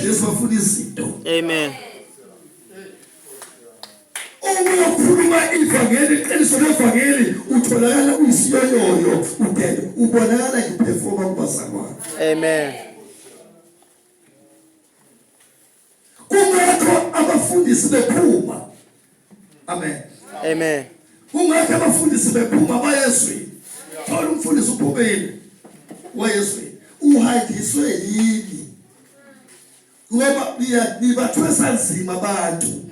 kaJesu bafuna izinto. Amen. Uma uyokhuluma ivangeli, iqiniso levangeli, utholakala uyisiyoyoyo, udele ubonakala ngiphefoma kubazalwane. Amen. Kungakho abafundisi bephuma. Amen. Amen. Kungakho abafundisi bephuma bayezwini. Thola umfundisi uphumile wayezwini. Uhanjiswe yini? Ngoba nibathwesa nzima abantu.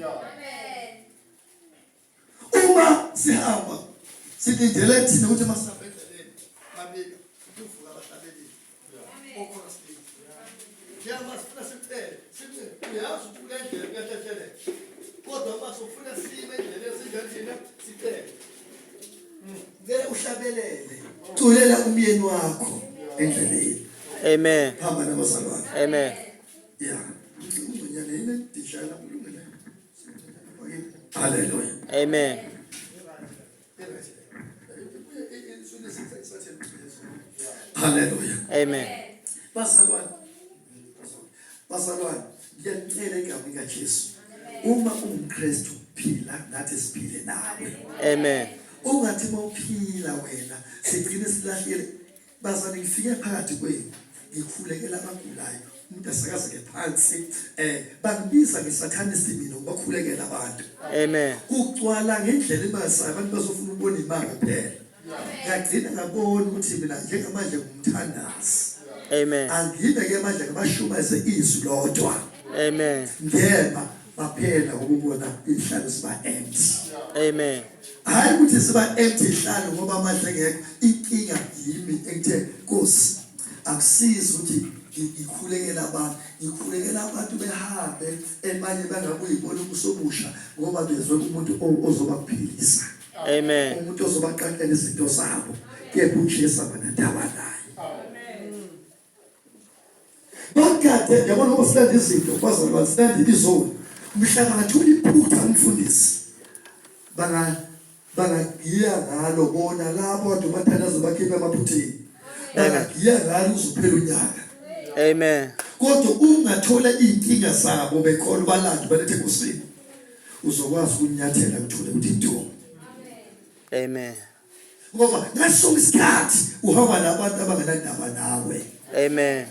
Uma sihamba silindele thina ukuthi masihamba endleleni babika ukuvuka abahlabeleli. Okhona sibili. Njengoba sifuna sicele, sithi uyazi ukuthi kule ndlela kuyahlehleleka. Kodwa uma sofuna sime endleleni sinjani thina sicele. Ngeke uhlabelele. Culela umyeni wakho endleleni. Amen. Hamba nabazalwane. Amen. Yeah. Ungonyane yini dishana kulungile. Hallelujah. Amen. Hallelujah. Amen. Bazalwane. Bazalwane, ngiyanicela egameni kaJesu. Uma ungumKristu phila nathi siphile nawe. Amen. Ungathi mawuphila wena sigcine silahlele Bazane ngifike phakathi kwenu ngikhulekela abagulayo umuntu asakazeke phansi eh bangibiza ngesathanist mina ngobakhulekela abantu. Amen. Kugcwala ngendlela emasa abantu bazofuna ukubona imali kuphela. Ngagcina ngabona ukuthi mina njengamanje ngumthandazi. Amen. Angibe ke manje ngabashumayeze izwi lodwa. Amen. Ngema baphela ukubona inhlalo siba empty. Amen. Hayi ukuthi siba empty ihlalo ngoba amandla engekho. Inkinga yimi engithe Nkosi akusizi ukuthi ngikhulekela abantu, ngikhulekela abantu behambe ebanye bangakuyibona ubuso obusha ngoba bezwe umuntu ozobaphilisa. Amen. Umuntu ozobaqaqela izinto zabo. Kepha uJesu abanandaba naye. Bakade yabona ngoba silanda izinto bazalwane silanda izoni. Mhla bangathola iphutha umfundisi banga bangagiya ngalo bona labo kade ubathandaza bakhiphe emaphutheni. Bangagiya ngalo uzophela unyaka. Amen. Kodwa ungathola izinkinga zabo bekholwa balande balethe kusini. Uzokwazi ukunyathela uthole ukuthi intombi. Amen. Ngoba ngaso isikhathi uhamba nabantu abangenandaba nawe. Amen.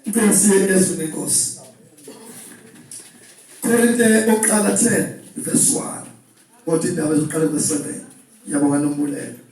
Ngicela siye ezwini lenkosi. Korinte oqala 10 verse 1. Kodwa indaba ezoqala verse 7. Ngiyabonga nombulelo.